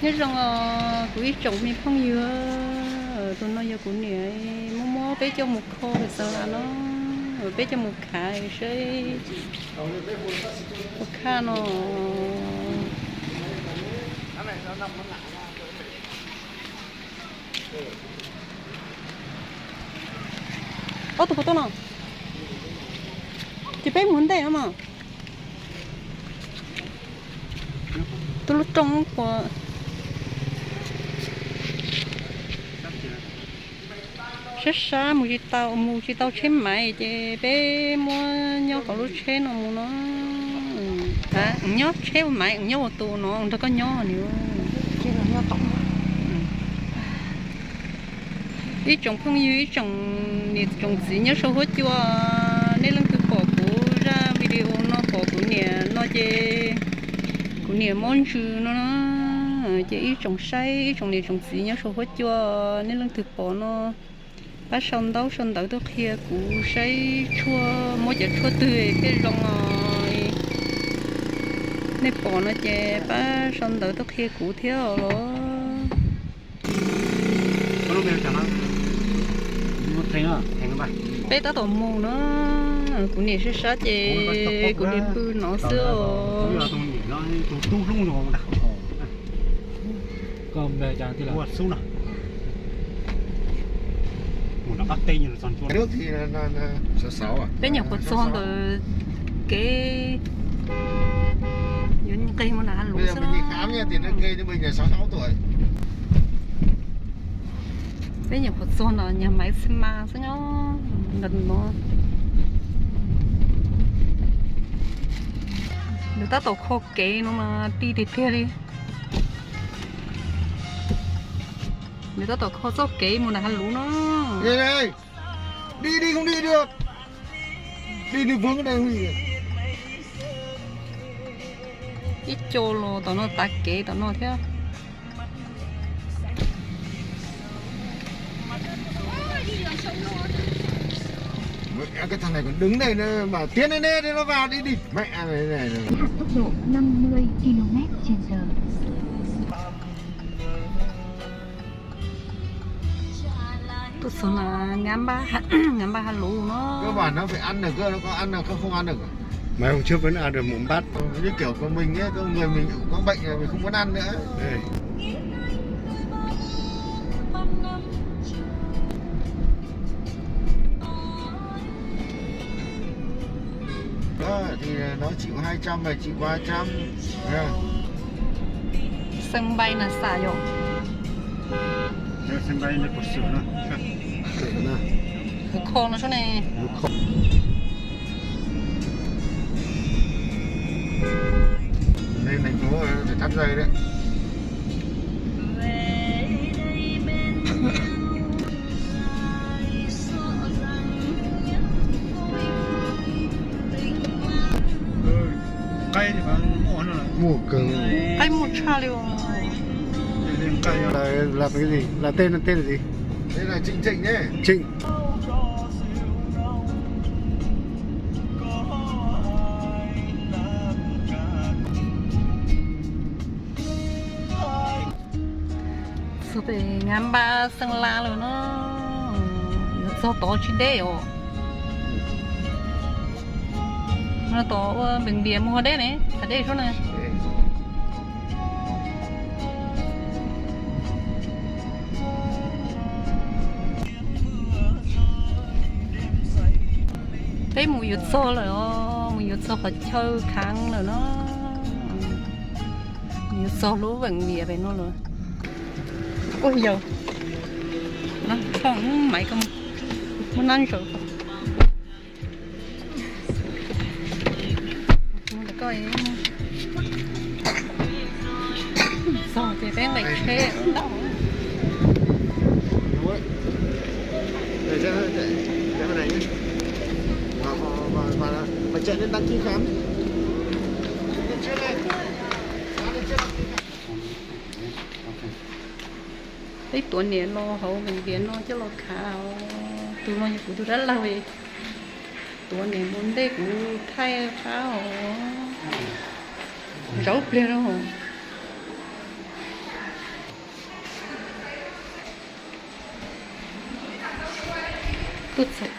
Nyob zoo os kuv ib tsoom me phooj ywg, tus no yog kuv niam muab muab peb coj mus kho pem Xeev Las no, peb coj mus khav saib ua khaj no. Ob tug puas tuaj no? Ces peb mus ntej no mas. Tus lub rooj puas sab sab mus tsis tau, mus tsis tau tsheb maiv ces peb muab nyob hauv lub tsheb no mus no. Nyob tsheb ua maiv, nyob ua tus no nrog koj nyob ni. Ib tsoom phooj ywg, ib tsoom niam tsoom txiv nyob saum huab cua, nej leej twg pom kuv zaj video no, pom kuv niam no ces kuv niam mob ntsws no, ces ib tsoom saib, ib tsoom niam tsoom txiv nyob saum huab cua, nej leej twg pom no pab sau ntaub sau ntawv tuaj qhia kuv saib tshuaj, muab cov tshuaj twg thiaj zoo os. Nej pom no ces pab sau ntawv tuaj qhia kuv thiab os los. Peb tab tom mus no, kuv niam sab sab ces kuv niam pw no xwb os. Peb nyuam qhuav txog ntawm kev yuav nqes mus nram Hav Luv xwb no. Peb nyuam qhuav txog ntawm nyuag Maiv Xi Mas xwb nyob ntawm no. Nws tab tom kho kev no mas ti tiag tiag li. Nws tab tom kho txoj kev mus nram Hav Luv no. Ib co los tom no tav kev tom no thiab. Cái thằng này còn đứng đây nữa mà tiến lên, lên, lên nó vào đi đi. Mẹ này này. Tốc độ năm mươi ki lô mét trên giờ. Tuaj txog na, Ngab Npab Hav Luv no. Cơ bản nó phải ăn được, cơ nó có ăn được, không, không ăn được. Mày hôm trước vẫn ăn được một bát. Như kiểu của mình ấy, có người mình có bệnh rồi mình không muốn ăn nữa. Ê. Đó, thì nó chịu hai trăm, mày chịu ba trăm. Nha. Sân bay là sao vậy? Sân bay là của sửa nó. Sửa nó. Khov kho no sub ne. Khov. Đây thành phố, ờ, để thắt dây đấy. Ê, nqaij mas muaj no. Muaj kawg. Nqaij muaj tshaj li os. Là, là cái gì? Là tên, tên là gì? Đây là Trịnh Thịnh đấy. Trịnh. Txog pem Ngab Npab Xeeb Las lawm no, yuav txog tod tsis deb os. No tod ua npees npias mus ho deb ne, hav dej sub na. Peb mus yuav txog lawm os, mus yuav txog qhov chaw khaav lawm no. Mus yuav txog lub veem viam pem no lawm. Ua yog, no, koj maiv ko, muab nab ntsaws. Txog ces peb nqes tsheb ntau. Peb tuav niam los hauv veem viam no coj los khav os. Tus no yog kuv tus dab laug, tuav niam mus ntej kuv thaij qab os. Tsaus pliag no. Tuaj txog,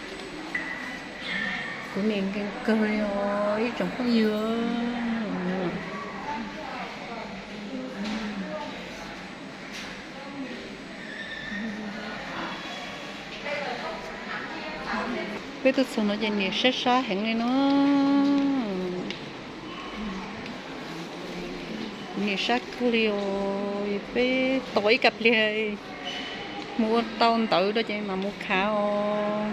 kuv niam nkees kawg li os ib tsoom phooj ywg. Peb tuaj txog no ces niam sab sab heev li no. Kuv niam sab kawg li os, peb tos ib kab pliag mus ua tau ntawv rau ces mam mus khav os.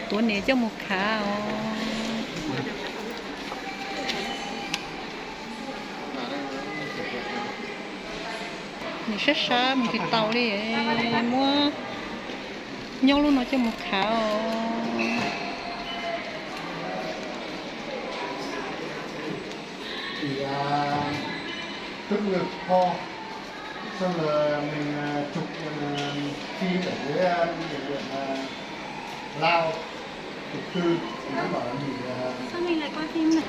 Tuav niam coj mus khav os. Niam sab sab mus tsis tau li, muab nyob lub no coj mus khav os. Thì à, tức ngực ho, xong rồi mình à, chụp à, phim ở dưới à, bệnh viện à, Lao, chụp tư, thì nó bảo là nghỉ à, Sao mình lại quay phim này?